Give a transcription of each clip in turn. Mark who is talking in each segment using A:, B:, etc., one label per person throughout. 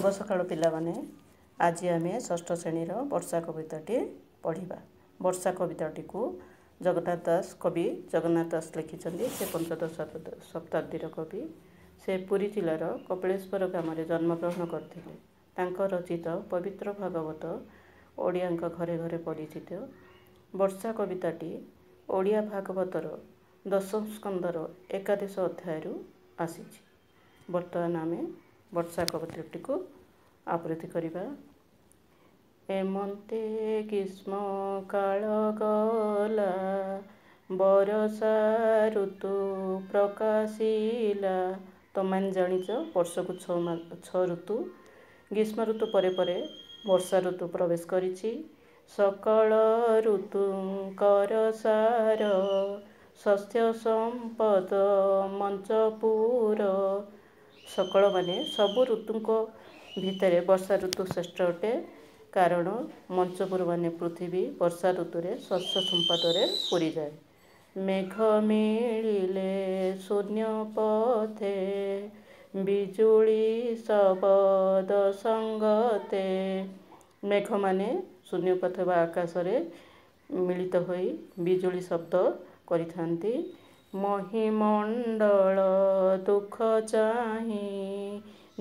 A: ଶୁଭ ସକାଳ ପିଲାମାନେ। ଆଜି ଆମେ ଷଷ୍ଠ ଶ୍ରେଣୀର ବର୍ଷା କବିତାଟି ପଢ଼ିବା। ବର୍ଷା କବିତାଟିକୁ ଜଗନ୍ନାଥ ଦାସ, କବି ଜଗନ୍ନାଥ ଦାସ ଲେଖିଛନ୍ତି। ସେ ପଞ୍ଚଦଶ ଶତାବ୍ଦୀର କବି। ସେ ପୁରୀ ଜିଲ୍ଲାର କପିଳେଶ୍ୱର ଗ୍ରାମରେ ଜନ୍ମଗ୍ରହଣ କରିଥିଲେ। ତାଙ୍କ ରଚିତ ପବିତ୍ର ଭାଗବତ ଓଡ଼ିଆଙ୍କ ଘରେ ଘରେ ପରିଚିତ। ବର୍ଷା କବିତାଟି ଓଡ଼ିଆ ଭାଗବତର ଦଶମ ସ୍କନ୍ଧର ଏକାଦଶ ଅଧ୍ୟାୟରୁ ଆସିଛି। ବର୍ତ୍ତମାନ ଆମେ ବର୍ଷା କବିତାଟିକୁ ଆବୃତ୍ତି କରିବା। ଏମନ୍ତେ ଗ୍ରୀଷ୍ମ କାଳ ଗଲା, ବରଷା ଋତୁ ପ୍ରକାଶିଲା। ତମେମାନେ ଜାଣିଛ, ବର୍ଷକୁ 6 ଋତୁ। ଗ୍ରୀଷ୍ମ ଋତୁ ପରେ ପରେ ବର୍ଷା ଋତୁ ପ୍ରବେଶ କରିଛି। ସକଳ ଋତୁଙ୍କର ସାର, ଶସ୍ୟ ସମ୍ପଦ ମଞ୍ଚପୁର। ସକଳ ମାନେ ସବୁ ଋତୁଙ୍କ ଭିତରେ ବର୍ଷା ଋତୁ ଶ୍ରେଷ୍ଠ ଅଟେ, କାରଣ ମଞ୍ଚପୁର ମାନେ ପୃଥିବୀ ବର୍ଷା ଋତୁରେ ଶସ୍ୟ ସମ୍ପଦରେ ପୁରିଯାଏ। ମେଘ ମିଳିଲେ ଶୂନ୍ୟ ପଥେ, ବିଜୁଳି ଶବଦ ସଙ୍ଗତେ। ମେଘମାନେ ଶୂନ୍ୟ ପଥ ବା ଆକାଶରେ ମିଳିତ ହୋଇ ବିଜୁଳି ଶବ୍ଦ କରିଥାନ୍ତି। ମହିମଣ୍ଡଳ ଦୁଃଖ ଚାହିଁ,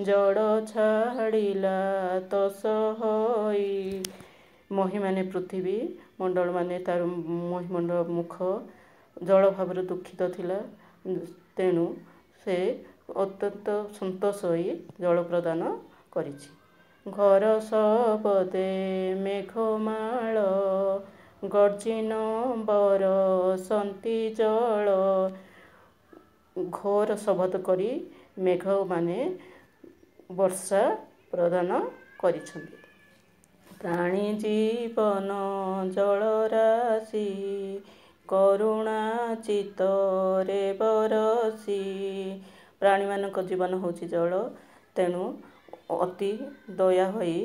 A: ଜଡ଼ ଛାଡ଼ିଲା ତଷ ହୋଇ। ମହିମାନେ ପୃଥିବୀ ମଣ୍ଡଳ, ମାନେ ତାର ମହିମଣ୍ଡଳ ମୁଖ ଜଳ ଭାବରେ ଦୁଃଖିତ ଥିଲା, ତେଣୁ ସେ ଅତ୍ୟନ୍ତ ସନ୍ତୋଷ ହୋଇ ଜଳ ପ୍ରଦାନ କରିଛି। ଘର ଶବଦେ ମେଘମାଳ, ଗର୍ଜିନ ବରସନ୍ତି ଜଳ। ଘୋର ଶବଦ କରି ମେଘମାନେ ବର୍ଷା ପ୍ରଦାନ କରିଛନ୍ତି। ପ୍ରାଣୀ ଜୀବନ ଜଳରାଶି, କରୁଣା ଚିତ୍ତରେ ବରସି। ପ୍ରାଣୀମାନଙ୍କ ଜୀବନ ହେଉଛି ଜଳ, ତେଣୁ ଅତି ଦୟା ହୋଇ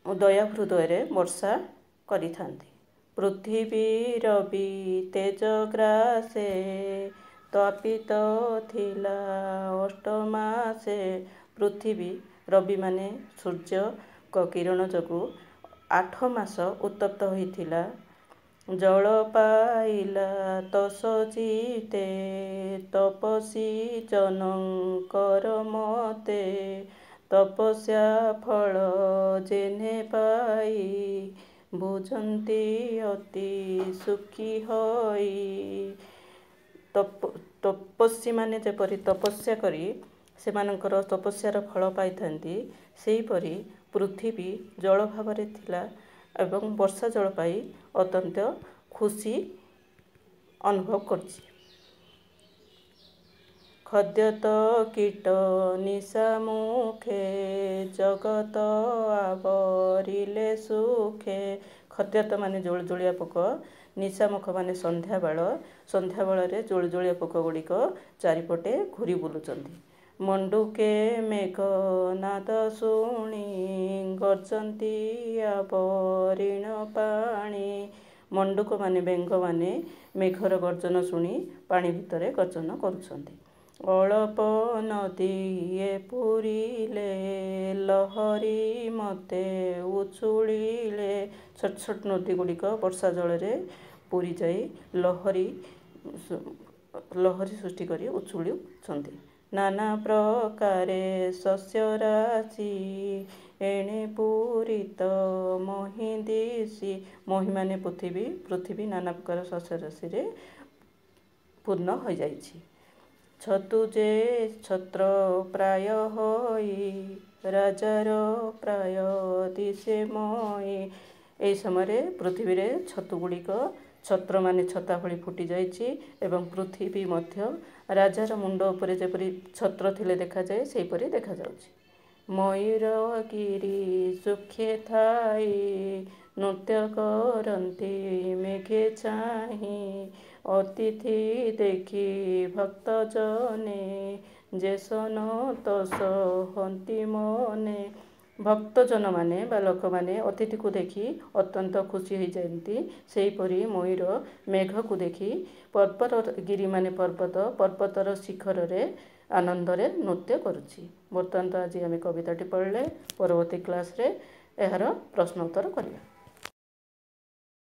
A: ଦୟା ହୃଦୟରେ ବର୍ଷା କରିଥାନ୍ତି। ପୃଥିବୀ ରବି ତେଜ ଗ୍ରାସେ, ତପିତ ଥିଲା ଅଷ୍ଟମାସେ। ପୃଥିବୀ ରବିମାନେ ସୂର୍ଯ୍ୟଙ୍କ କିରଣ ଯୋଗୁଁ 8 ମାସ ଉତ୍ତପ୍ତ ହୋଇଥିଲା। ଜଳ ପାଇଲା ତଷ ଚିତ୍ତେ, ତପସ୍ୱୀ ଜନଙ୍କର ମତେ। ତପସ୍ୟା ଫଳ ଯେହ୍ନେ ପାଇ, ଭୁଜନ୍ତି ଅତି ସୁଖୀ ହୋଇ। ତପସ୍ୱୀମାନେ ଯେପରି ତପସ୍ୟା କରି ସେମାନଙ୍କର ତପସ୍ୟାର ଫଳ ପାଇଥାନ୍ତି, ସେହିପରି ପୃଥିବୀ ଜଳ ଭାବରେ ଥିଲା ଏବଂ ବର୍ଷା ଜଳ ପାଇ ଅତ୍ୟନ୍ତ ଖୁସି ଅନୁଭବ କରୁଛି। ଖଦ୍ୟତ କୀଟ ନିଶା ମୁଖେ, ଜଗତ ଆବରିଲେ ସୁଖେ। ଖଦ୍ୟତ ମାନେ ଜୁଳୁଜୁଳିଆ ପୋକ, ନିଶାମୁଖ ମାନେ ସନ୍ଧ୍ୟାବେଳ। ସନ୍ଧ୍ୟାବେଳରେ ଜୁଳୁଜୁଳିଆ ପୋକ ଗୁଡ଼ିକ ଚାରିପଟେ ଘୁରି ବୁଲୁଛନ୍ତି। ମଣ୍ଡୁକେ ମେଘ ନାଦ ଶୁଣି, ଗର୍ଜନ୍ତି ଆବରିଣ ପାଣି। ମଣ୍ଡୁକ ମାନେ ବେଙ୍ଗମାନେ ମେଘର ଗର୍ଜନ ଶୁଣି ପାଣି ଭିତରେ ଗର୍ଜନ କରୁଛନ୍ତି। ଅଳପ ନଦୀଏ ପୂରିଲେ, ଲହରୀ ମତେ ଉଛୁଳିଲେ। ଛୋଟ ଛୋଟ ନଦୀ ଗୁଡ଼ିକ ବର୍ଷା ଜଳରେ ପୂରିଯାଇ ଲହରୀ ସୃଷ୍ଟି କରି ଉଛୁଳୁଛନ୍ତି। ନାନା ପ୍ରକାରେ ଶସ୍ୟ ରାଶି, ଏଣେ ପୂରିତ ମହୀ ଦିଶି। ମହୀମାନେ ପୃଥିବୀ, ପୃଥିବୀ ନାନା ପ୍ରକାର ଶସ୍ୟ ରାଶିରେ ପୂର୍ଣ୍ଣ ହୋଇଯାଇଛି। ଛତୁ ଯେ ଛତ୍ର ପ୍ରାୟ ହୋଇ, ରାଜାର ପ୍ରାୟ ଦିଶେ ମଇ। ଏହି ସମୟରେ ପୃଥିବୀରେ ଛତୁ ଗୁଡ଼ିକ ଛତ୍ର ମାନେ ଛତା ଭଳି ଫୁଟି ଯାଇଛି ଏବଂ ପୃଥିବୀ ମଧ୍ୟ ରାଜାର ମୁଣ୍ଡ ଉପରେ ଯେପରି ଛତ୍ର ଥିଲେ ଦେଖାଯାଏ, ସେହିପରି ଦେଖାଯାଉଛି। ମୟୂର ଗିରି ସୁଖେ ଥାଇ, ନୃତ୍ୟ କରନ୍ତି ମେଘେ ଚାହିଁ। ଅତିଥି ଦେଖି ଭକ୍ତ ଜନେ, ଯେସନ ତୋଷ ହନ୍ତି ମନେ। ଭକ୍ତଜନମାନେ ବା ଲୋକମାନେ ଅତିଥିକୁ ଦେଖି ଅତ୍ୟନ୍ତ ଖୁସି ହୋଇଯାଆନ୍ତି, ସେହିପରି ମୟୂର ମେଘକୁ ଦେଖି ପର୍ବତ ଗିରି ମାନେ ପର୍ବତ, ପର୍ବତର ଶିଖରରେ ଆନନ୍ଦରେ ନୃତ୍ୟ କରୁଛି। ବର୍ତ୍ତମାନ ତ ଆଜି ଆମେ କବିତାଟି ପଢ଼ିଲେ, ପରବର୍ତ୍ତୀ କ୍ଲାସ୍ରେ ଏହାର ପ୍ରଶ୍ନ ଉତ୍ତର କରିବା।